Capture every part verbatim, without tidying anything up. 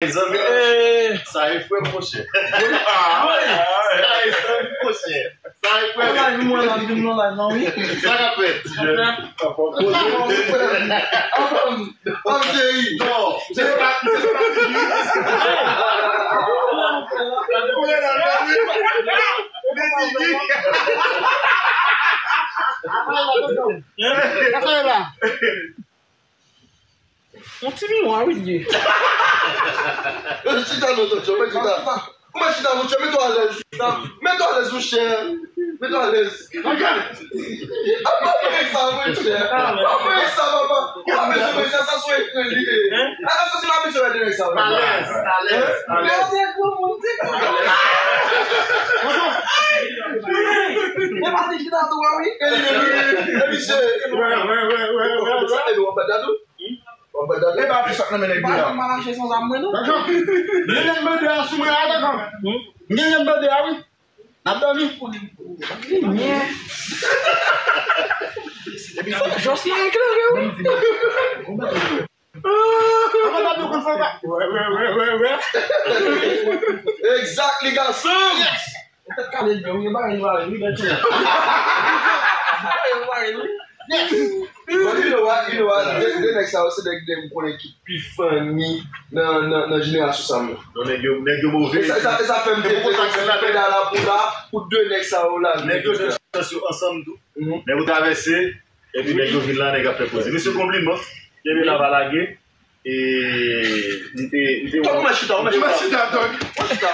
Mezanmi, sa e frè m, monchè. Sa e zanmi, monchè. Sa e frè m. Mwen la, vin nan live nan, wi. Sa k ap fèt? Anfòm, frè m. Anfòm, cheri. Non, se pa, se pa. Sa e la. On ti miwa, wi, li ye. Chita non, Jojo, mwen chita. Mwen chita, monchè, mete w alèz. Mete w alèz, monchè. Mete w alèz. Apa fè sa, monchè. Apa fè sa, papa. Apa fè sa, sa sou ekran li ye. Apa fè sa, se la misyon la de nèg sa. Alèz, alèz, alèz. E pa di chita tou, wi. E misye. Sa te dwe bat dadou. Wap bat dadou. E pa plis ak nan men nèg yo la. M pa mache san zam mwen non. Dakò. Gen nèg bande a sou mwen a, dakò. Gen nèg bande a, wi. N ap dòmi. Jòs la eklere wi. Anvan dadou konn fè sa. Wè, wè, wè, wè, wè. Exactly, gason. Ou tèt kale l byen, ou gen bagay nou pale, wi, bèl chè. Ou gen bagay nou pale, wi. Yes. But you know what, you know what, de, de nèg sa yo se nèg de m konnen ki pi funny nan, nan, nan jenerasyon sa m nan. Non, nèg yo, nèg yo move. E sa, e sa, e sa fè m te fè yon ti pèdal la pou la, pou de nèg sa yo la. Nèg yo jwenn chans yo ansanm tou. Nèg yo travèse, epi nèg yo vin la, nèg ap fè koze. Mesye, konpliman. Kenbe la, pa lage. E m te, m te wè. Tòk, mwen chita, mwen chita. Mwen chita, tòk. Mwen chita.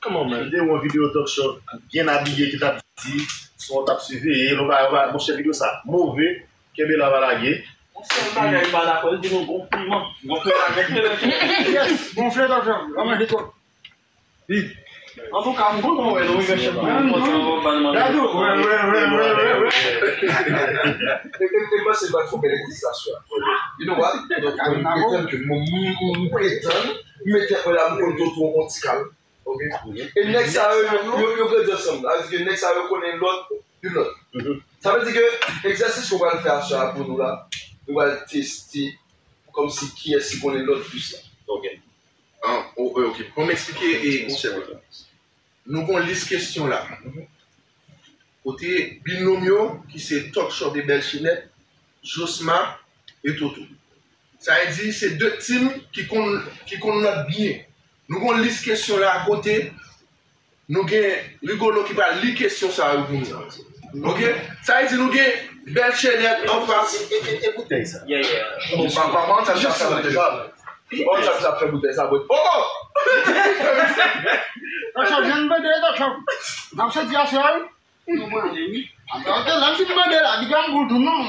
Come on, man. M te wè yon videyo talk show byen abiye ki t ap di, si w t ap siveye, nou pa, pa, monchè, videyo sa move, kenbe la, pa lage. Yon sèl bagay m pa dakò, li di nou gon piman. Gon piman, gon piman. Yes, gon fle talk show. Anmwey, li twòp. Antouka, m kontan wè nou, wi, mesye. Gade, wè, wè, wè. E, e, e, mwen se bat fò bèl egzistasyon. You know what? Donk, mwen pretann ke mwen, mwen, mwen pretann, mwen mete mwen la, mwen konn Toto on ti kal. Ok? E nèg sa yo, yo, yo, yo grandi ansanm. Sa vle di ke nèg sa yo konnen lòt, youn lòt. Sa vle di ke egzèsis ke w pral fè aswè a pou nou la, nou pral teste kòmsi kiyès ki konnen lòt plis la. Ok. Ah, o-, o-, ok. Bon, m eksplike e konsèp la. Nou gon lis kesyon la. Kote binòm yo, ki se Talk Shop e Bèl Chenèt, Josma e Toto. Sa vle di, se de team ki konn, ki konn lòt byen. Nou gon lis kesyon la kote Nou gen Rigolo ki pral li kesyon sa yo pou nou. Ok? Sa vle di nou gen Bèl Chenèt anfas. E, e, e, e boutèy sa. Yeah, yeah. Bon, pa, pa, pa, sa, sa, sa, sa, sa. Bon, sa, sa fè boutèy sa, bon. Oh, oh! Nan chòp, jan nou mande, nan chòp. N ap soti aswè, wi. Nou mande, wi. Atò, atò, lè m fin mande la, di granmoun tou, non.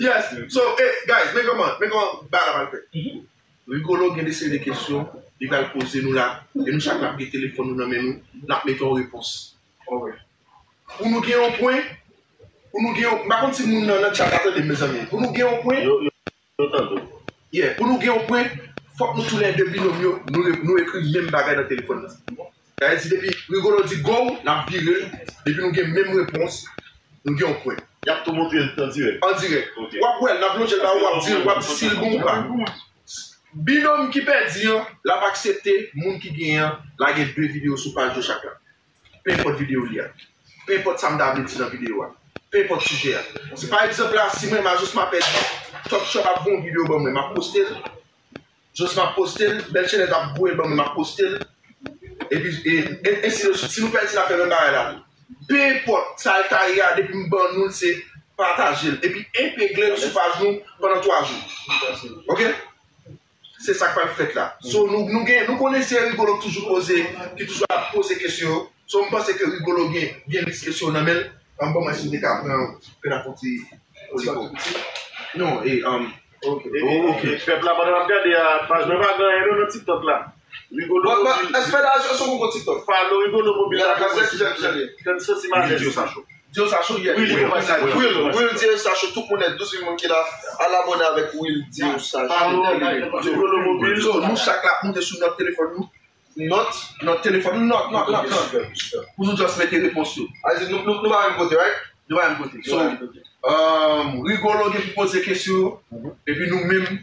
Yes. So, eh, guys, men kòman, men kòman bagay la pral fèt. Rigolo gen de seri de kesyon li pral poze nou la, e nou chak n ap gen telefòn nou nan men nou, n ap mete yon repons. Pou nou gen yon pwen, pou nou gen yon, m pa konn si moun nan, nan chat la tande m, mezanmi. Pou nou gen yon pwen, yo, yo, yo tande w. Yeah, pou nou gen yon pwen, fòk nou toulède binòm yo, nou, nou ekri menm bagay nan telefòn nan. Sa vle di depi Rigolo di go, n ap vire l. Depi nou gen menm repons, nou gen yon pwen. Y ap tou montre l an dirèk. An dirèk. Ok. W ap wè l, n ap lonje l ba ou, w ap di l, w ap di si l bon ou pa. Binòm ki pèdi an, l ap aksepte moun ki genyen an lage de videyo sou paj yo chak la. Pe enpòt videyo li a. Pe enpòt sa m ta vle di nan videyo a. Pe enpòt sijè a. Si pa egzanp la, si mwen, Majos, m ap pèdi, Talk Shop ap gon videyo ban mwen, m ap poste l. Josma ap poste l, Bèl Chenèt ap voye l ban mwen, m ap poste l. Epi, e, e, ensi de swit. Si nou pèdi l, n ap fè menm bagay la. Pe enpòt sa l ta ye a, depi m ban nou l, se pataje l. Epi enpegle l sou paj nou pandan twa jou. Ok? Se sa k pral fèt la. So, nou, nou gen, nou konnen se Rigolo k toujou poze, ki toujou ap poze kesyon yo. So, m panse ke Rigolo gen, gen lis kesyon nan men l. An, ban mwen si m te ka pran, fè la fon ti, ti pati. Non, e, um, ok. E, e, ok. E pèp la, pandan n ap gade a, paj mwen pa gen anyen non nan TikTok la. Rigolo Mobile. Èske fè la, èske w konn TikTok? Follow Rigolo Mobile la pou mwen, silvouplè. Fè m santi m alèz. Dio Sacho. Dio Sacho, yeah. Will, Will, Will Dio Sacho, tout moun, douz mil moun ki la, al abòne avèk Will Dio Sacho. Follow Rigolo Mobile. So, nou chak la, nou te sou nòt telefòn nou. Nòt, nòt telefòn, nòt, nòt, nòt, nòt. Pou nou just mete repons yo. A, nou, nou, nou pa menm kote, right? Nou pa menm kote. So, um, Rigolo gen pou poze kesyon yo, epi nou menm,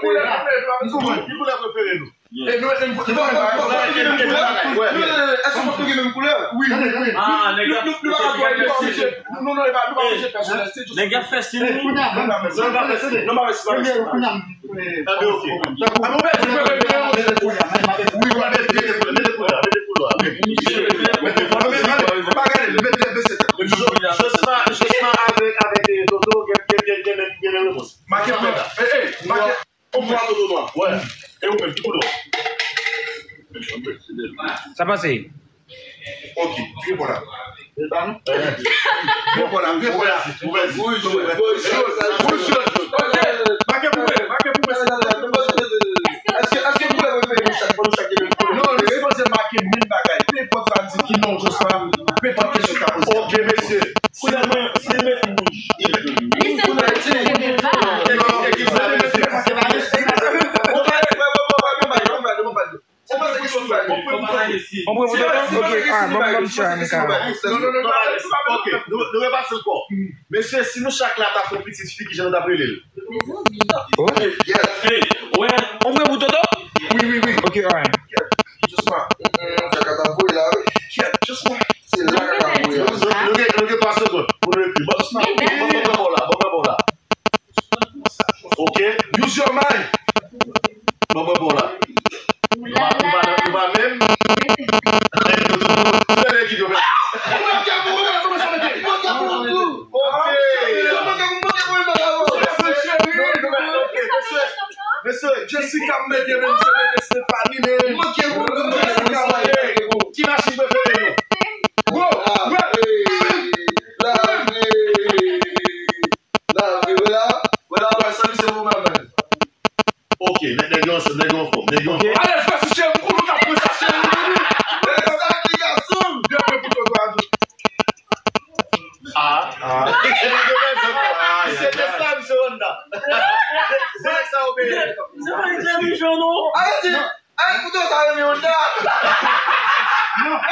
koulè, koulè, koulè, koulè, koulè prefere nou. E nou, e nou, e nou, e nou, e nou, èske nou gen menm koulè? Wi, wi, wi. Ah, nèg la. Nou, nou, nou pa, nou pa oblije. Non, non, nou pa oblije pèsonèl. Se jis nèg la fè siy. Non, pa fè siy. Non, pa fè siy. Tande, ok. Ah, bon, ben, mete koulè, mete koulè, mete koulè, mete koulè. Mete koulè. Mete koulè. Josma, Josma avèk, avèk, eh, Toto, gen, gen, gen, gen, gen repons. Make koulè. Eh, eh, make. Ou pran Toto nwa. Wè. E ou menm, ki koulè w? Sa pase? Ok, vire bò la. Vire bò la, vire bò la. Wouj, wouj, wouj, wouj, wouj. Ok, make pou mwen, make pou mwen. Èske, èske koulè prefere nou chak, fò nou chak gen menm koulè? Non, li sipoze make menm bagay. Pe enpòt sa di ki non, Josma, pe enpòt kesyon ka poze. Ok, mesye. Koulè mwen, li met wouj. Li se koulè ti. Ou prè pou Toto? Ok, alright, ban m, ban m try, Mika. Ok, nou, nou repase ankò. Mesye, si nou chak la ta fè yon pitit fi, kijan nou t ap rele l? Oh. Ou prè pou Toto? Wi, wi, wi. Ok, alright. Josma. Kaka t ap voye la, wi. Josma. Se la kaka voye la. Nou, nou gen, nou gen twa segonn pou nou ekri. Bon, Josma, bon, bon, bon, la, bon, bon, bon, la. Ok, use your mind. Bon, bon, bon, la. Nou pa, nou pa, nou pa menm. Tout lè ki yo menm. Ok. Mesye, mesye, Jessica mete menm, se mete Stephanie menm. Jessica mete. Ki machin prefere nou? Bro, bro. Lave, wè la, wè la, wè sa misye voye menm. Ok, nèg, nèg yo ansanm, nèg yo anfòm, nèg yo anfòm. Alèz, mèsi cheri, pou nou k ap pran sa cheri nou. Mèsi gason. Byen fè pou Toto a tou. Ah, ah. Misye Tesla, misye Honda. Se nèg sa yo peye. Se pa entèlijan non. Alèz, Ay, koute sa, renmen Honda.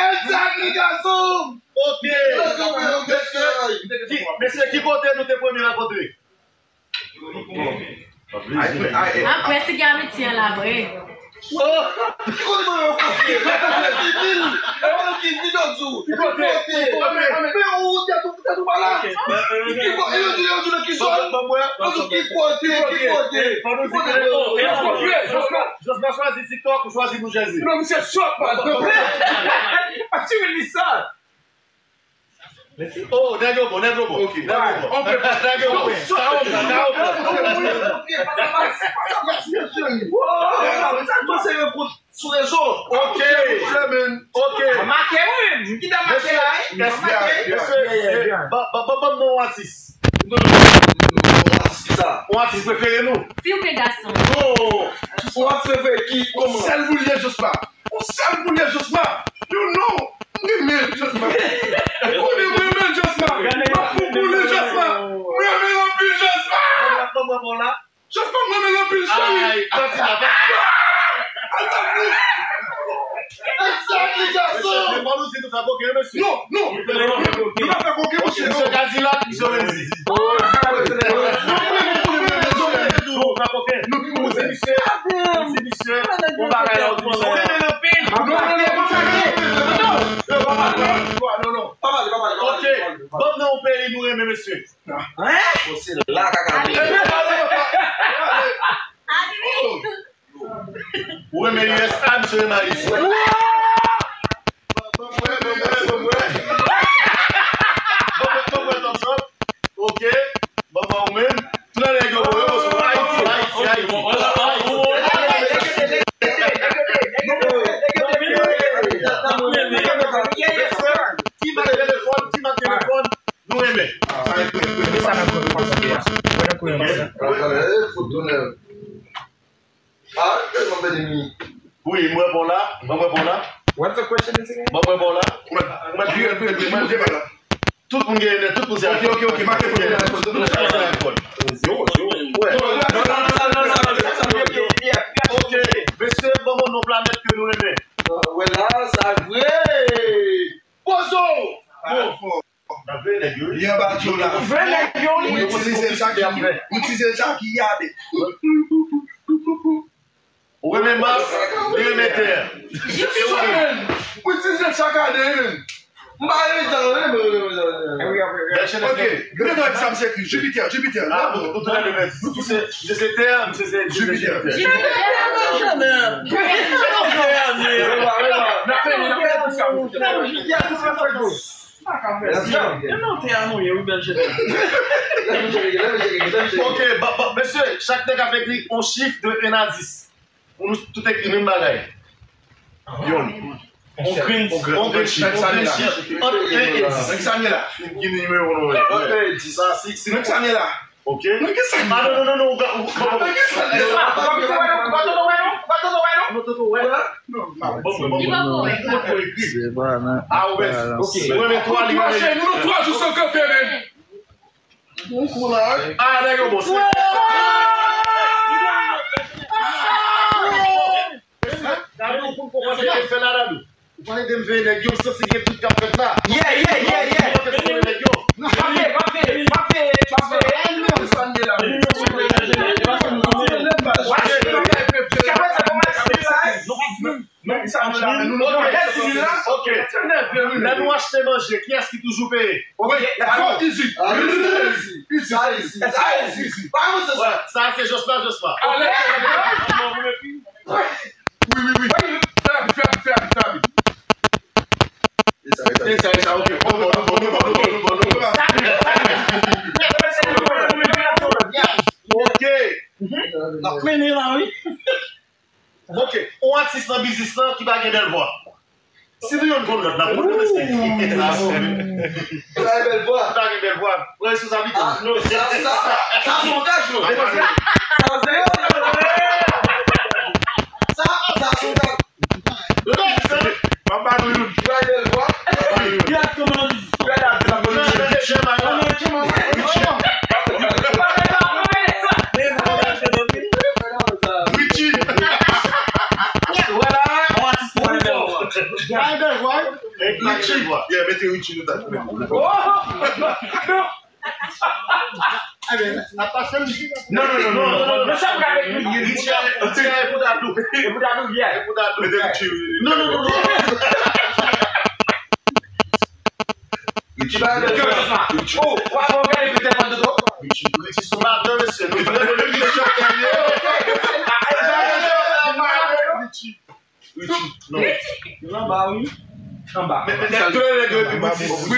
Exactly, gason. Ok. Mesye, ki, mesye, ki kote nou te premye rankontre? Apre, si gen amitye an la vre. Oh. Ki kote nou rankontre? Ki vil? E ou ki vil, ou di w. Ki kote? Ki kote? Men ou tèt ou, tèt ou pa la. Ki kote? Yo di, yo di nan ki zòn? Yo di ki kote? Ki kote? Ki kote? Josma chwazi TikTok, ou chwazi New Jersey? Non, misye sòt, man. Pa tire li sa. Oh, nèg yo bon, nèg yo bon. Ok. Nèg yo bon. Nèg yo bon. Sa yo bon, sa yo bon. Sa yo bon. sou rezo. Ok. Ok. Make wi, m ki ta make la wi. Make. Mesye, ban m non yon atis. Yon atis prefere nou. Fi oubyen gason? Non. Yon atis prefere ki kòman? Sèl pou l ye Josma. Yon sèl pou l ye Josma. You know. M renmen Josma. Ou konnen m renmen Josma. M ap fou pou li Josma. M renmen anpil Josma. Josma m renmen anpil cheri. Ay, pati la, pati la. Exactly, gason. Non, non. Nou pa fè koken, monchè. Misye Kadilak, misye Wendy. Nou ki pou misye, misye, yon bagay la, ou di misye. Non, non, non, non, non, non, non, non, pa pale, pa pale, pa pale. Ok, ban m nan yon peyi nou renmen, mesye. Bon, se la kaka vini. Ou renmen U S A, misye renmen Ayiti. Ok, bon, bon, ou menm. Tout nèg yo, bon, yo, Ayiti, Ayiti, Ayiti. Ki mak telefòn, ki mak telefòn? Nou renmen. Sa nan kwen kòmanse a. Mwen nan kwen kòmanse a. Ah, tèlman bèl emi. Wi, mwen bon la, mwen mwen bon la. What's the question again? Mwen mwen bon la. Mwen mwen bon la. Tout moun gen nèt, tout moun se iPhone. Ok, ok, ok, make fòt. Tout moun se iPhone. Ok, mesye, ban mwen non planèt ke nou renmen. Wè la, sa vre. Pozo! Bon. N ap veye nèg yo wi. Li anba dlo la. Veye nèg yo wi. M itilize l chak jou. M itilize l chak jou. Ou renmen Mars, li renmen tè. M itilize l chak ane wi. M pa renmen sa non. Ok. Gade sa m se ekri. Jupiter, Jupiter. Ah, bon, nou tou lè de mèt. Misye se tè, misye se Jupiter. Jupiter. Jupiter. N ap veye, n ap veye pou sa. Ok, mesye, chak nèg ap ekri yon chif de un à dix. Pou nou tout ekri menm bagay. Yon. On grenn, on grenn chif, on grenn chif. Ant un e dis. Ki nimewo nou ye? Ant un e dis. Sa, si, si nou... Ok. Ah, non, non, non, non, ou pa... Ou pa tonton wè non? Ou pa tonton wè non? Li pa kòrèk. Ah, ou bèl. Ok. Ou renmen twa, li renmen. Twa jou san kanpe, menm. Ah, nèg yo bon. Dadou, pou n konprann sa k ap fèt la, Dadou. Ou pa ede m veye nèg yo, m santi gen tout k ap fèt la. Yeah, yeah, yeah, yeah. M ap veye, m ap veye, m ap veye, m ap veye. Lè nou achte manje, kiyès ki toujou peye? Sa se Josma, Josma. Wi, wi, wi. Fè rapid, fè rapid, fè rapid, fè rapid. E sa, e sa, ok. Ok. N ap mennen la, wi. Ok. Yon atis nan biznis lan ki pa gen bèl vwa. Si nou youn konn lòt, n ap konn lòt, mesye. Sa gen bèl vwa. Sa gen bèl vwa. Pran responsablite. Ah, non, sa, sa, sa se yon gaj, non. Sa, sa, sa se yon gaj. Papa nou youn. Sa gen bèl vwa. Sa gen bèl vwa. Richie. Voilà. Richie. Yeah, mete Richie nou ta. Non, non, non, non, non. Richie, Richie, e pou Dadou. E pou Dadou, yeah. E pou Dadou. Mete Richie. Non, non, non, non. Richie. Oh, w ap gade petèt mwen, Dodo. Richie, Richie, sou madan, mesye. Nou vle Richie. Richie, non. Anba, wi. Anba. Men, men, men, tout lè nèg yo epi Richie. Richie, Richie,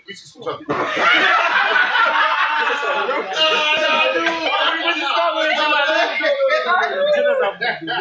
Richie, Richie.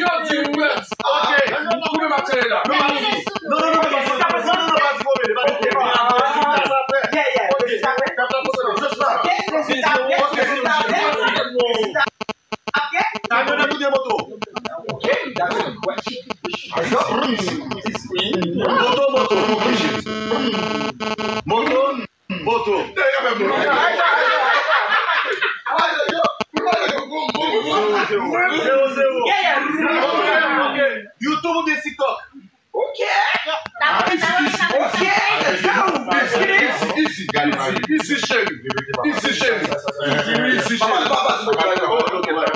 Yo di frè. Ok. Ou menm ap tande la. Non, non, non, non, non, non, non, pa di komedi, pa di komedi. Sa apre. Yeah, yeah. Ok. Sa apre. Just la. Ok, rezilta, ok, rezilta, ok. Kamyon nan touye moto. Ok, that's a question. Moto, moto. Moto, moto. Zero, zero. Yeah, yeah. Ok. YouTube oubyen TikTok? Ok. Ok, let's go. Easy, easy, easy, easy, cheri. Easy, cheri. Easy, easy, cheri. Papa, papa, papa. Ok, ok, papa.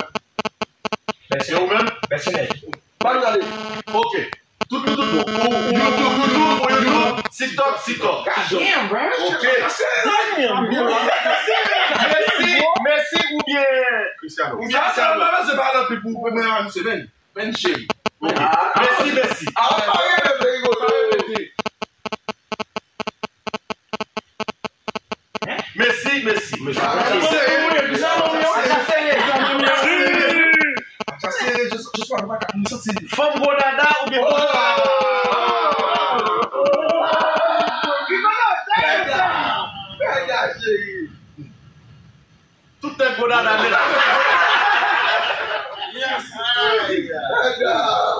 E ou menm? Pèsonèl. Pa gade. Ok. Tout, tout, tout bon. Ou, ou, YouTube, YouTube, ou YouTube, TikTok, TikTok. God damn, bro. Ok. Damn, bro. Messi, Messi oubyen Cristiano. Oubyen Cristiano. Sa, sa, se pa nan pip pou premye semèn. Men cheri. Ok. Messi, Messi. Ah, pa rete, Perigo. Pa rete. Messi, Messi. Messi. Fanm gwo dada oubyen fanm... Tout nèg gwo dada, men. Yes.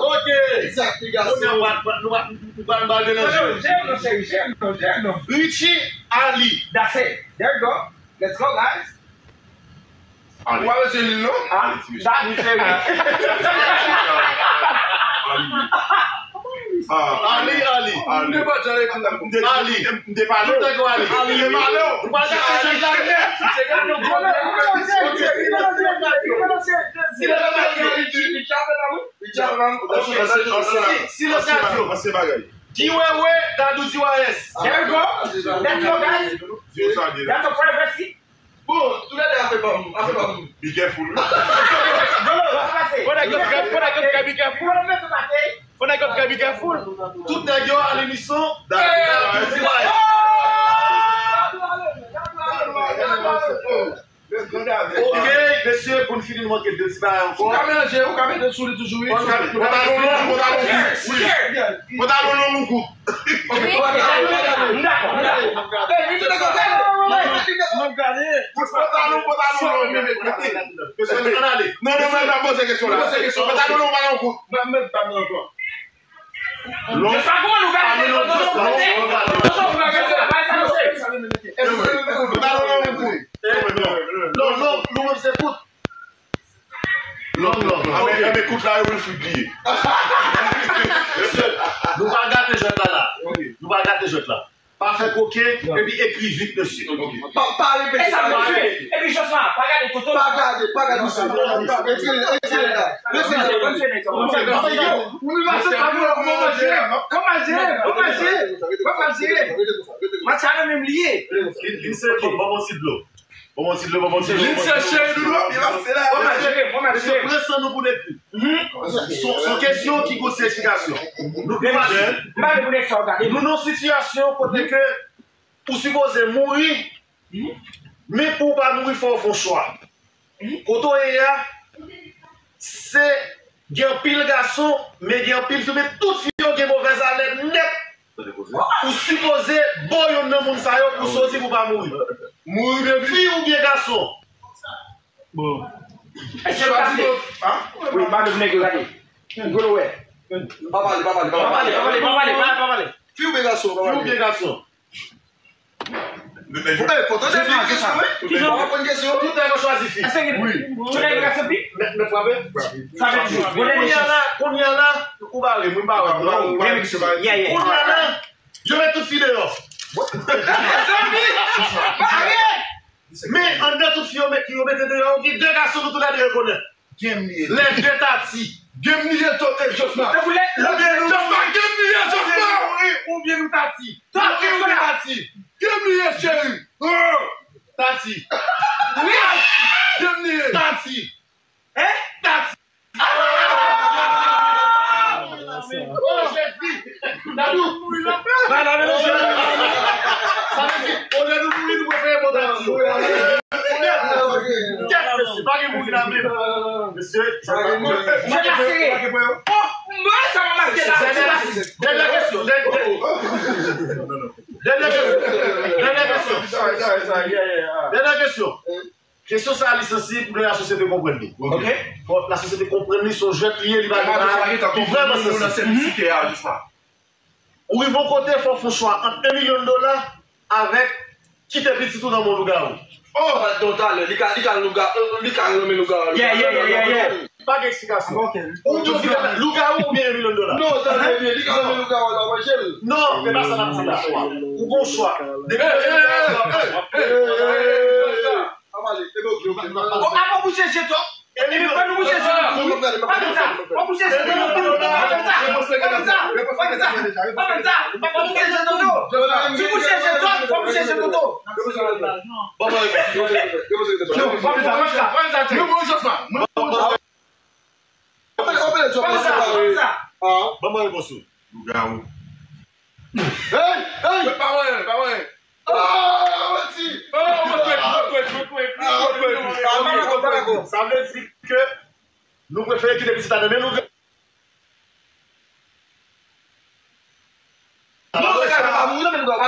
Ok. Exactly, guys. Kounye a, nou va, nou va, nou va, nou va melanje. Jèm non, cheri, jèm non, jèm non. Richie Ali. That's it. There you go. Let's go, guys. Ali. Ou pa bezwen li, non? Ah, sa, mi cheri. Ali. Ah, Ali, Ali. M te pa jan li di la. M te, Ali. M te pale w. Tout nèg yo Ali. Ali. M te pale w. Ou pa gate jwèt la nèt. Silans radyo. Silans radyo. Guy Wewe, Dadou D Y S. There you go. Let's go, guys. That's a privacy. Bon, tou lè de a fè pa m, a fè pa m. Be careful. Fò nèg yo trè, fò nèg yo trè be careful. Fò nèg yo trè be careful. Tout nèg yo ale mison. Ok, mesye, pou n fini, nou manke de ti bagay ankò. Ou ka melanje, ou ka mete sou li toujou, wi. Pantalon long, pantalon kout. Wi. Pantalon long ou kout. Ok, m dakò, m dakò. Pantalon, pantalon long, men mete. Mesye, ann ale. Non, non, men pa poze kesyon la. Poze kesyon. Pantalon long, pantalon kout. Mwen menm pa mwen ankò. Long. Pantalon long, pantalon kout. Non, non, nou menm se kout. Non, non. Anben, anben, kout la, yo vin fou bliye. Nou pa gate jwèt la, la. Nou pa gate jwèt la. Pa fè koken, epi ekri vit, mesye. Pa, pa repete sa, mesye. Epi Joshua, pa gade Toto. Pa gade, pa gade, mesye. Retire, retire la. Retire la. Ou vin pase pa nou, ou manje. Ou manje, ou manje. Ou manje. Match a nan men m li ye. Li, li se bon, bon, bon, ti dlo. Bon, bon, ti dlo, bon, bon, ti dlo. Li chèche doudou, li pase la. Bon, mesye, bon, mesye. Mesye, pran san nou pou detwi. Se yon kesyon ki konsène sitiyasyon. Nou, nou nan yon sitiyasyon kote ke ou sipoze mouri Men pou w pa mouri, fò w fè yon chwa. Kote w ye a, se gen anpil gason, men gen anpil fi, men tout fi yo gen movèz alèn nèt. Ou sipoze bo youn nan moun sa yo pou soti pou pa mouri. Mouri de fi oubyen gason. Bon. Èske w ta vle? Wi, m pa vle pou nèg yo gade. Gwo wè. Pa pale, pa pale, pa pale. Pa pale, pa pale, pa pale, pa pale. Fi oubyen gason, pa pale. Fi oubyen gason. Ou pa enpòtan, se yon kesyon, wi. Ou pa konn kesyon. Tout nèg yo chwazi fi. Èske gen tout nèg yo ka santi? Mèt, mèt frape. Sa vle di, bon, kounye a la, kounye a la, ou bare, mwen pa wè, mwen pa wè. Kounye a la, yo met tout fi deyò. Zanmi, bare. Men anndan tout fi yo met, yo mete deyò, gen de gason nou toulède rekonèt. Game li ye. Lè de Tati. Game li ye, Toto, Josma. Tankou lè, lè de Josma, game li ye, Josma. Oubyen nou Tati. Oubyen nou Tati. Game li ye, cheri. Oh. Tati. Game li ye. Tati. Hein? Tati. Oh, Jezi. Dadou. Sa vle di, olye nou mouri, nou prefere bon Tati. Kèt, mesye, pa gen mouri la menm. Mesye, mwen la sere. Oh, mwen sa mwen mache la. Dènyè kesyon, dènyè kesyon. Dènyè kesyon. Dènyè kesyon. Dènyè kesyon. Kesyon sa a, li sansib pou lasosyete konprann li. Ok. Fò lasosyete konprann li, se yon jwèt li ye, li pa, li pa, li vrèman sansib. Ou rive yon kote, fò w fè yon chwa ant yon milyon dola avèk kite pitit ou nan men lougawou. Oh! Talè, li ka, li ka lougawou, li ka renmen lougawou. Yeah, yeah, yeah, yeah, yeah. Pa gen eksplikasyon. Ok. Ou di w vin lougawou oubyen yon milyon dola? Non, talè, li ka renmen lougawou, l a manje l. Non, se pa sa n ap di la. Ou gon chwa. Depi Apa bouche je to? Epi fò nou bouche je nou. Pa konn sa. Fò bouche je nou. Pa konn sa. Pa konn sa. Pa konn sa. Pa konn sa. Fò bouche je to. Si bouche je to, fò bouche je toto. Bon, bon, bon. Non, pa konn sa, pa konn sa, pa konn sa. Ban mwen repons ou. Lougawou. Hey, hey! Pa mwen, pa mwen. Ah, manti! Oh, mwen kwè, mwen kwè, mwen kwè, mwen kwè. Sa vle di ke nou prefere kite pitit la nan men lougawou. Non, se ka pa mouri nan men lougawou.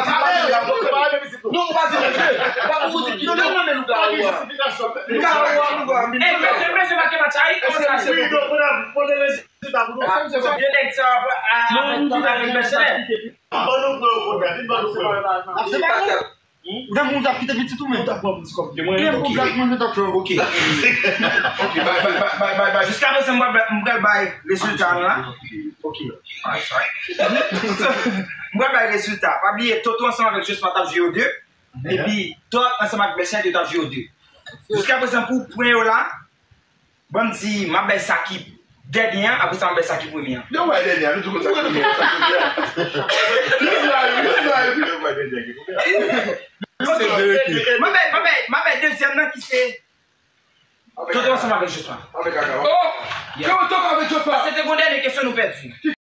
Non, ou pa di mesye. Pa pou di ki non, non, men lougawou. Pa gen jistifikasyon. Lougawou a. Ey, mesye, mesye, pa gen match, ay, kòman sa, mesye? Wi, donk, mwen ap poze rezilta pou nou. De nèg sa, a, a, a, a, mèsenè. Ban nou pran yo konn, vin ban nou pran yo. Ou te moun t ap kite pitit ou menm? Gen pou blak manje t ap fè. Ok. Ok, bay, bay, bay, bay, bay, bay. Jiska prezan, m pral, m pral bay rezilta nou la. Ok. Alright, sorry. M pral bay rezilta. Pa bliye, Toto ansanm avèk Josma t ap jwe yo de. Epi, Tot ansanm avèk Bèchèl, yo t ap jwe yo de. Jiska prezan, pou pwen yo la, ban m di, m ap bay sa ki dènye an, apre sa, m ap bay sa ki premye an. Yo bay dènye an, nou tou konn sa ki premye an, sa ki dènye an. Yo bay dènye an, yo bay dènye an. M ap bay, m ap bay, m ap bay dezyèm nan ki se Toto ansanm avèk Josma. Avèk Kaka. Oh! Yo, Toto avèk Josma. Paske te gon dènye kesyon nou pèdi.